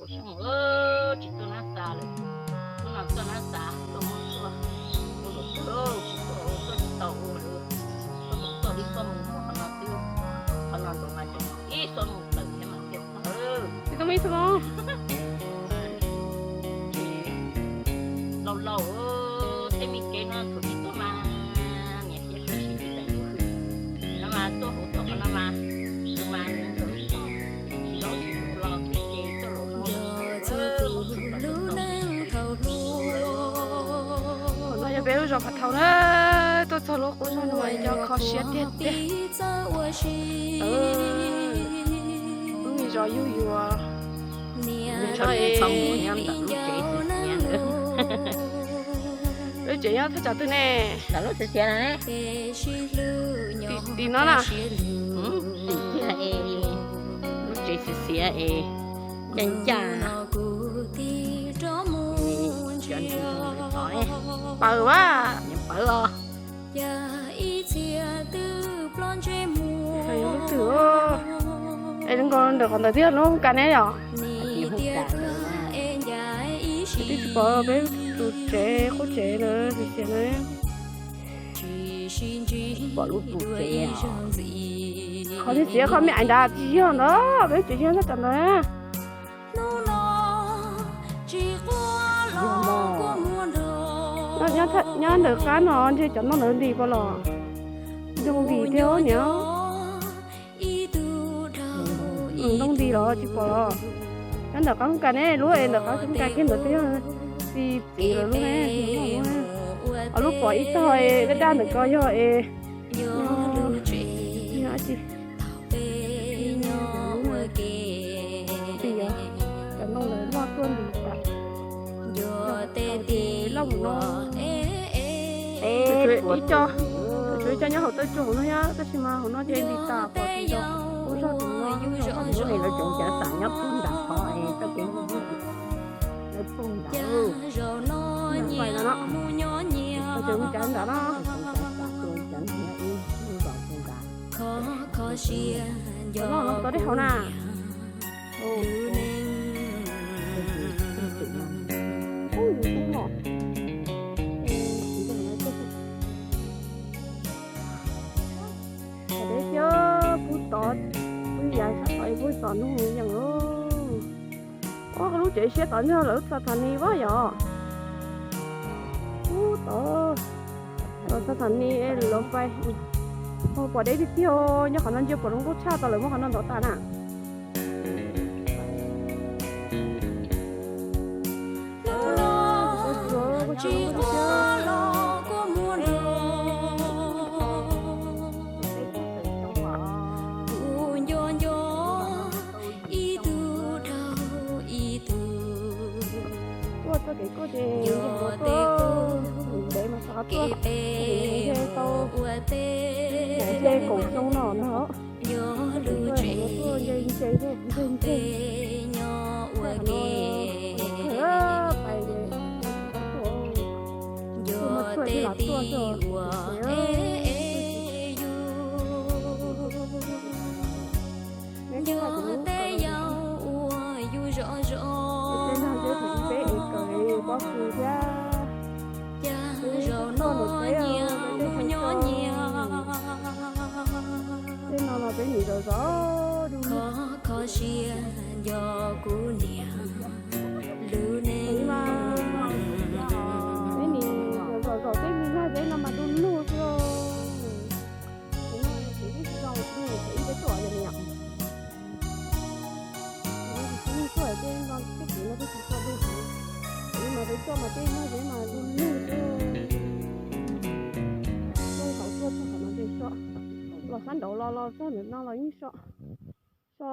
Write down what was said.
Tsis mus, tsis tuaj nab xav lawm. Hnub no tuaj nab xav, tuaj muab tuaj, ua luam tuaj, tsis tuaj ua tuaj tsis tau ua lawm. Tuaj mus tuaj li tuaj mus, qhov no twb, qhov no nrau mas tseem ib xuab moos tawm thiab mas thiaj txog. Tsis tau ib xuab moos. Ces laus laus, tej me kev no thaum tsis tuaj mas niam hiav tsis tsis tsis teem lub hws no mas tuaj hauv tuaj qhov no mas, tus mas nws nkawd tsis zaub tsis lus los ces tuaj laus no. Qhov no yog peb lub zos Phav Thau na, tuaj txog lub qub zos no mas yog kho siab tiag tiag. Lub me zos yug yuav. Lub tsev nyob thaj tsam twg ne? Tim no na. Lub tsev xiav xiav es, ncaim ncaj. Paws a, paws os. Lub twg es nkaus ntawm qhov ntawd thiab lub ka ne yom? Twb tsis pom peb tus tsev qub tsev lawm tiag tiag na. Pom lub tus tsev, qhov txiav qhov me ais nrad tsis yog ntawd, peb tsev yog thaj tsam ntawd. Nyob ntawm qab no ntshe cov ntoo ntawd ntim pom los, ntoo ntim thiab niam. Ntoo ntim los tsis pom los. Nyob ntawm qab ka ne, lub es ntawm qab ka kiag ntawd twb yog txiv txiv lawm lub ne. Ho lub pom ib tog daj daj ntawm ko yog es, yog dab tsi? Ntim, cov ntoo ntawd loj tuaj ntim tas. Loj mus no, ib co, tsuav ib co nyob hauv tawb tsuag hauv no thiab, tab sis mas hauv no ces ntim tas pom tsis tau. Lub zog tus no, lub zog tus no lawv tseem cav xam nyob puag nram qhov es txoj kev mus, lawv puag nram, nram fais no, lawv tseem mus cav nram no. Loj no tau dej hauv na. Ub, yus xub mom. Peb thiab pub tod, pub yav sab tod pub tod nug yees lauj. Ub, lub tsev siab tod nyob lawv lub txha thas nis vaj yom. Pub tod, lawv txha thas nis lawv pais. Pom deb tiag tiag, nyob qhov no ntsia pom zoo nkauj tshaj tau lawv muab qhov no ntov tas na. Tuaj txoj kev kuj ces ntev mas xav tuaj, nce tau, nce kaum xyoo no no. Tuaj nce nce thiab nce nce. Pais tuaj mas tuaj thiaj los tuaj xwb. Neb nyob tej yam uas yus zov zov, tej no ces peb ev kawm pob kws thiab. Tej zaum no nyias mus nyob nyias. Tej no los peb nim zov zov, kho siab nco kuv niam lub neej. Peb nim zov zov tej me nyuam zeb no mas du lug xwb. Kuv no kuv twb tsis zoo, kuv ib peb tuaj yog me nyuam. Kuv no kuv tsis tau tuaj, tej no tej kev no twb tsis tau du kuv. Kuv mas peb tuaj mas tej nyuam zeb mas du lug xwb. Tuaj thaum tuaj txog qhov no ces so, los sab nraud los los txog ntawm no los yeej so, so